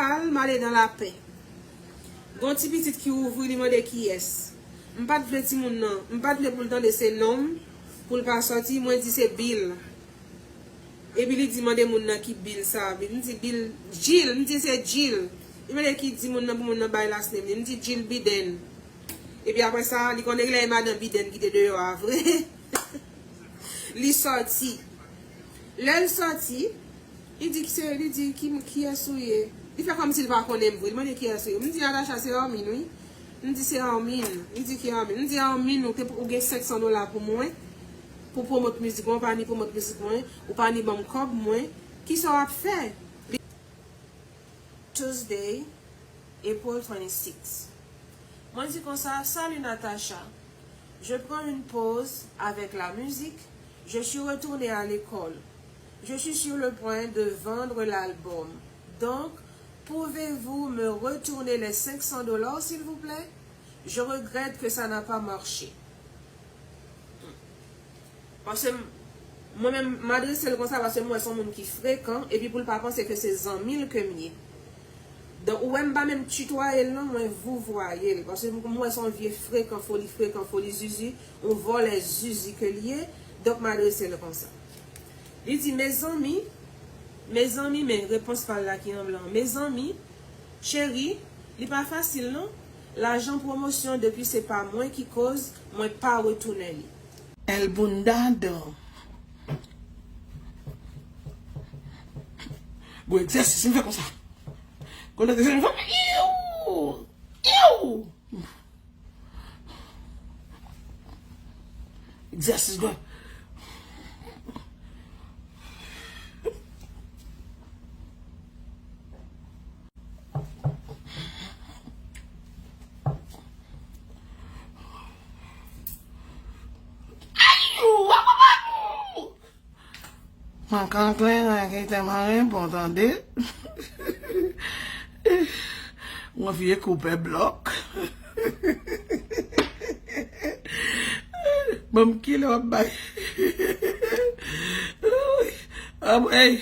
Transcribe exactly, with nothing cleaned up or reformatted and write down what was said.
Al, m ale nan lapè. Gon ti pitit ki ouvri, li mande kiyès. M pa t vle timoun nan, m pa t vle pou l tande se non m, pou l pa sòti, mwen di se Bill. Epi li di mande moun nan ki Bill sa, m di Bill, Jill, m di se Jill. Li mande ki di moun nan pou moun nan bay last name li, m di Jill Biden. Epi apre sa, li konnen lè e madan Biden ki te deyò a vre. Li sòti. Lè l sòti, li di ki se, li di ki, kiyès ou ye? Li fè kòmsi li pa konnen m vre. Li mande kiyès ou ye. M di Natacha se Armin wi. M di se Armin. Li di ki Armin? M di Armin ou te, ou gen senk san dola pou mwen. Pou pwomot mizik mwen, ou pa ni pwomot mizik mwen, ou pa ni ban m kòb mwen. Kisa w ap fè? Tuesday, April twenty-six. Mwen di konsa, salut Natacha. Je prends une pause avec la musique. Je suis retournée à l'école. Je suis sur le point de vendre l'album. Donc, pouvez-vous me retourner les cinq cents dollars, s'il vous plaît? Je regrette que ça n'a pas marché. Paske m, mwen menm, m adrese l konsa paske m wè se yon moun ki frekan, epi pou l pa panse ke se zanmi l ke m ye. Donk, ou wè m pa menm titwaye l non, mwen vouvwaye l. Paske m, m wè se yon vye frekan, foli frekan, foli zizi, yon vòlè zizi ke l ye. Donk, m adrese l konsa. Li di, mezanmi, mezanmi, men repons pa l la ki an blan. Mezanmi, cheri, li pa fasil non. Lajan pwomosyon depi se pa mwen ki koz, mwen pa retounen li. El Bundado. Bon, egzèsis, m fè konsa. Kon egzèsis, m fè, iw! Iw! Egzèsis, bro. Mankan kleren ki te mare bon tande. Yon vye koupè blòk. Bon, kilè w ap bay? Ey,